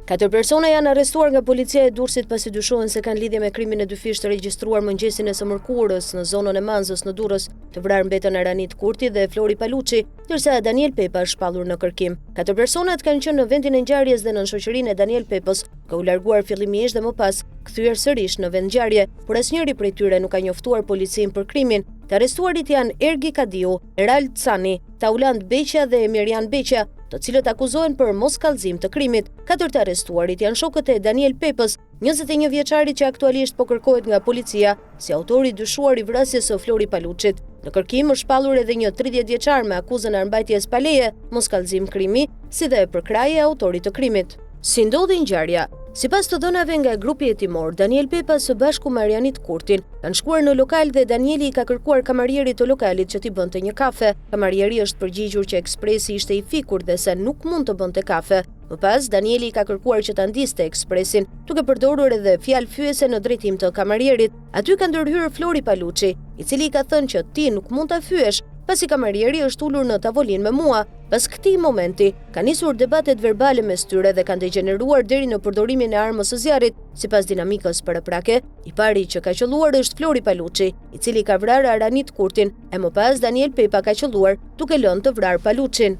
Katër persona janë arrestuar nga policia e Durrësit pasi dyshohen se kanë lidhje me krimin e dyfishtë të regjistruar mëngjesin e së mërkurës në zonën e Manzës në Durrës. Të vrarë mbetën Aranit Kurti dhe Flori Paluçi, ndërsa Daniel Pepa është shpallur në kërkim. Katër personat kanë qenë në vendin e ngjarjes dhe nën shoqërinë e Daniel Pepës, duke u larguar fillimisht dhe më pas kthyer sërish në vendngjarje, por asnjëri prej tyre nuk ka njoftuar policinë për krimin. Të arrestuarit janë Ergi Kadiu, Erald Cani, Taulant Beqja dhe Mirjan Beqja, të cilët akuzohen për moskallëzim të krimit. Katër të arrestuarit janë shokët e Daniel Pepës, 21 vjeçarit që aktualisht po kërkohet nga policia si autori i dyshuar i vrasjes së Flori Paluçit. Në kërkim është shpallur edhe një 30 vjeçar me akuzën e armëmbajtjes pa leje, moskallëzim krimi, si dhe përkrahje e autorit të krimit. Si ndodhi ngjarja? Sipas të dhënave nga grupi hetimor, Daniel Pepa së bashku me Arianit Kurtin kanë shkuar në lokal dhe Danieli i ka kërkuar kamarierit të lokalit që t'i bënte një kafe. Kamarieri është përgjigjur që ekspresi ishte i fikur dhe se nuk mund të bënte kafe. Më pas, Danieli i ka kërkuar që ta ndizte ekspresin, duke përdorur edhe fjalë fyese në drejtim të kamarierit. Aty ka ndërhyrë Flori Paluçi, i cili i ka thënë që ti nuk mund ta fyesh, pasi kamarieri është ulur në tavolinë me mua. Pas këtij momenti, kanë nisur debatet verbale mes tyre dhe kanë degjeneruar deri në përdorimin e armës së zjarrit, sipas dinamikës paraprake. I pari që ka qëlluar është Flori Paluçi, i cili ka vrarë Aranit Kurtin, e më pas Daniel Pepa ka qëlluar, duke lënë të vrarë Paluçin.